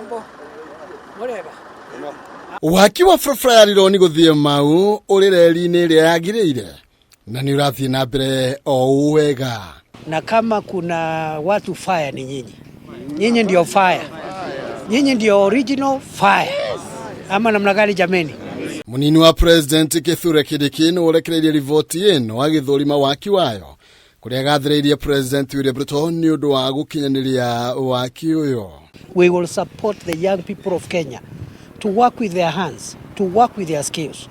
Mambo murega. Waki wa barabara ya Rironi gũthiĩ Mau ũrĩ reri-inĩ ĩrĩa yagĩrĩire na nĩ ũrathiĩ na mbere o ũũ wega. Na kama kuna watu fire ni nyinyi. Nyinyi ndio fire. Nyinyi ndio original fire. Ama namna gani jameni? Munini wa President Kithure Kindiki nĩ ũrekereirie riboti ĩno agĩthũrima waki wayo kũrĩa agathĩrĩirie President William Ruto nĩ ũndũ wa gũkinyanĩria waki ũyũ. We will support the young people of Kenya to work with their hands, to work with their skills.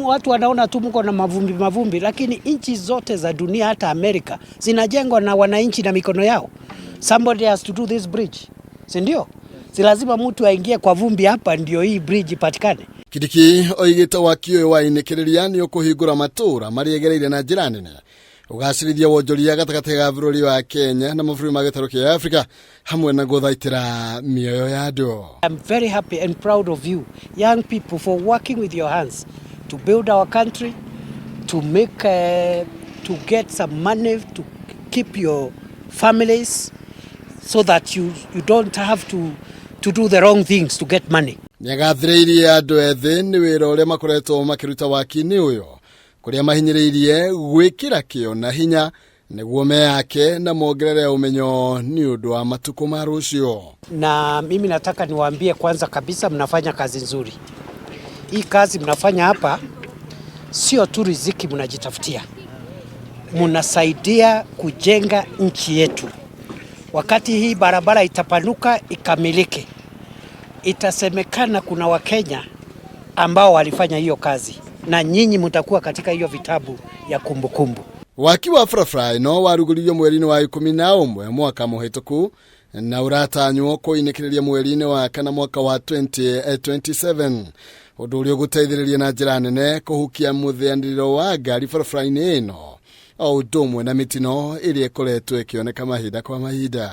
Watu wanaona tu mko na mavumbi mavumbi, lakini nchi zote za dunia hata Amerika zinajengwa na wananchi na mikono yao. Somebody has to do this bridge, si ndio? Si lazima mtu aingie kwa vumbi hapa ndio hii bridge ipatikane. Kindiki oigĩte waki ũyũ wa inĩkĩrĩria nĩ ũkũhingũra matũũra marĩa egereire na njĩra nene ũgacĩrithia wonjoria gatagatĩ ga bũrũri wa Kenya na mabũrũri ma gĩtarũ kĩa Afrika hamwe na gũthaitĩra mĩoyo ya andũ. I'm very happy and proud of you, young people, for working with your hands to build our country, to make, to get some money, to keep your families, so that you don't have to do the wrong things to get money. Nĩagathĩrĩirie andũ ethĩ nĩ wĩra ũrĩa makoretwo makĩruta waki-inĩ ũyũ kũrĩa mahinyĩrĩirie gwĩkĩra kĩo na hinya nĩguo meyake na mongerere ũmenyo nĩ ũndũ wa matukũ ma rũciũ. Na mimi nataka niwaambie kwanza kabisa, mnafanya kazi nzuri. Hii kazi mnafanya hapa sio tu riziki mnajitafutia, mnasaidia kujenga nchi yetu. Wakati hii barabara itapanuka ikamilike, itasemekana kuna Wakenya ambao walifanya hiyo kazi, na nyinyi mtakuwa katika hiyo vitabu ya kumbukumbu. Waki wa barabara ĩno warugũririo mweri-inĩ wa 11 mwaka mũhĩtũku na ũratanywo kũinĩkĩrĩria mweri-inĩ wa kana mwaka wa 2027, ũndũ ũrĩa ũgũteithĩrĩria na njĩra nene kũhukia mũthĩanĩrĩro wa ngari barabara-inĩ ĩno o ũndũ ũmwe na mĩtino ĩrĩa ĩkoretwo ĩkĩoneka mahinda kwa mahinda.